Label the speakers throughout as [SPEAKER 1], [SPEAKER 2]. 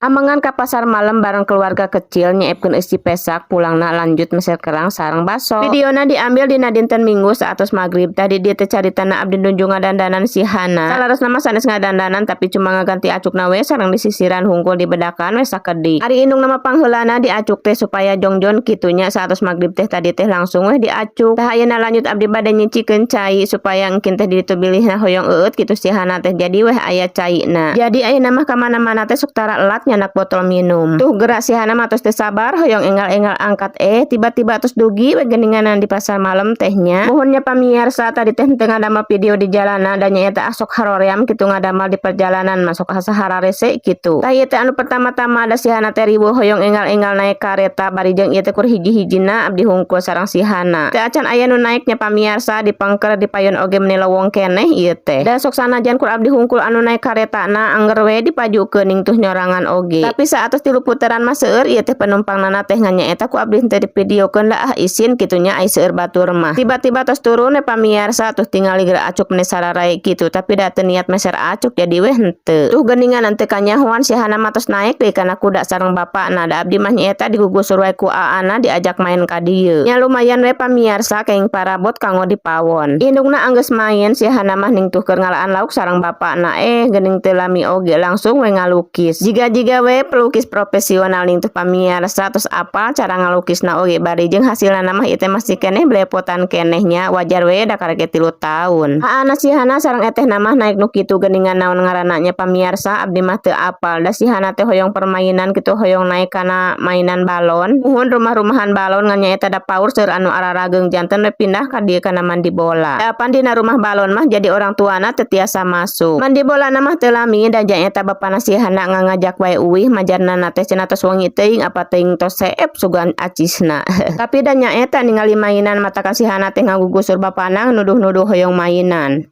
[SPEAKER 1] Amengan ka pasar malam bareng keluarga kecil, nyeepkeun eusi pesak, pulangna lanjut meser kerang sareng baso. Videona diambil dina dinten Minggu saatos magrib. Tadi dieu teh caritana abdi nuju ngadandanan si Hana. Salarasna mah sanes ngadandanan, tapi cuma ngaganti acukna we sareng disisiran hungkul, dibedakan we sakedik. Ari indungna mah pangheulana diacuk teh supaya jongjon kitu nya. Saatos magrib teh tadi teh langsung weh diacuk. Tah, ayeuna lanjut abdi bade nyicikeun cai supaya engkin teh di ditu bilihna hoyong eueut kitu si Hana teh, jadi weh aya caina. Jadi ayeuna mah ka mana-mana teh sok tara elat nyandak botol minum. Tuh, gerak si Hana mah tos teu sabar hoyong enggal-enggal angkat, eh tiba-tiba tos dugi we geuninganan di pasar malam teh nya. Muhun nya pamiarsa, tadi teh teu ngadamel video di jalanan dan nyaeta asok haroream kitu ngadamel di perjalanan, masuk asa hararese kitu. Tah, ieu teh anu pertama-tama ada si Hana teh riweuh hoyong enggal-enggal naik kareta, bari jeung ieu teh kur hiji-hijina abdi hungkul sareng si Hana. Teu acan aya nu naiknya, pamiarsa, di pengker di payun oge meni lowong keneh ieu teh. Da sok sanajan kur abdi hungkul anu naik karetana, angger we dipajukeun ning tuh nyorangan oge. Tapi saatos tilu putaran mah seueur ieu teh penumpang teh, ngan nyaeta ku abdi henteu divideokeun lah, ah isin kitu nya ai seueur batur mah. Tiba-tiba tos turun we, pamiarsa, tuh tingali geura acuk meni sararai kitu, tapi da teu niat meser acuk, jadi weh henteu. Tuh, geuningan teu kanyahoan si Hana mah tos naek deui kana kuda sareng bapakna. Da abdi mah nyaeta digugusur wae ku aana diajak main ka dieu. Nya lumayan we, pamiarsa, kenging parabot kanggo dipawon. Indungna anggeus main, si Hana mah ning tuh keur ngalaan lauk sareng bapakna, eh geuning teu lami oge langsung we ngalukis. Jiga-jiga we pelukis profesional ning tuh, pamiarsa, tos apal cara ngalukisna oge, bari jeung hasilna mah ieu teh masih keneh belepotan keneh nya, wajar we da karek 3 taun. Aana si Hana sareng etehna mah naik nu kitu geuningan, naon ngaranna nya, pamiarsa, abdi mah teu apal. Da si Hana teh hoyong permainan kitu, hoyong naik kana mainan balon. Muhun, rumah-rumahan balon, ngan nyaeta da paur seueur anu ararageung, janten we pindah ka dieu kana mandi bola. Da dina rumah balon mah jadi orang tuana teu tiasa masuk. Mandi bola mah teu lami, da nyaeta bapana si Hana ngangajak wae uwih, majarna teh cenah tos wengi teuing apa teuing tos seep sugan acisna. Tapi da nyaeta ningali mainan, matakan si Hana teh ngagugusur bapana, nuduh-nuduh hoyong mainan.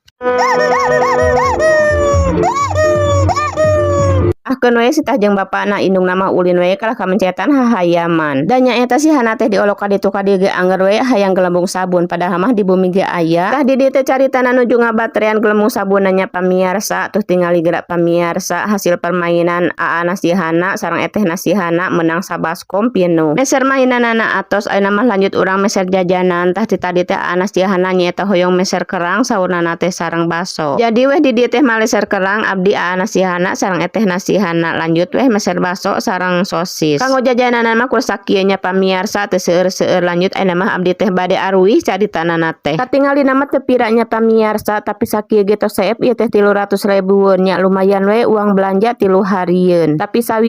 [SPEAKER 1] Ahkeun we sitah jeung bapana, indungna mah ulin we kalah kamencetan hahayaman. Da nyaeta si Hana teh diolok ka ditu ka dieu ge angger we hayang gelembung sabun, padahal mah di bumi ge aya. Tah, di dieu teh caritana nuju ngabatrean gelembung sabunna nya, pamiarsa. Tuh, tingali gerak, pamiarsa, hasil permainan aana si Hana sareng etehna si Hana menang sabaskom pinuh. Meser mainanana atos, ayeuna mah lanjut urang meser jajanan. Tah, ti tadi teh aana si Hana nyaeta hoyong meser kerang saurnana teh sareng baso. Jadi weh di dieu teh maleser kerang abdi, aana si Hana sareng etehna si Hana, lanjut weh meser baso sareng sosis. Kanggo jajananan mah kur sakieu nya, pamiarsa, teu seueur-seueur. Lanjut ayeuna mah abdi teh bade aruih caritanana teh. Katingalina mah teu pira nya, pamiarsa, tapi sakieu ge tos seep ieu teh 300 ribuan nya, lumayan we uang belanja 3 harieun. Tapi sawi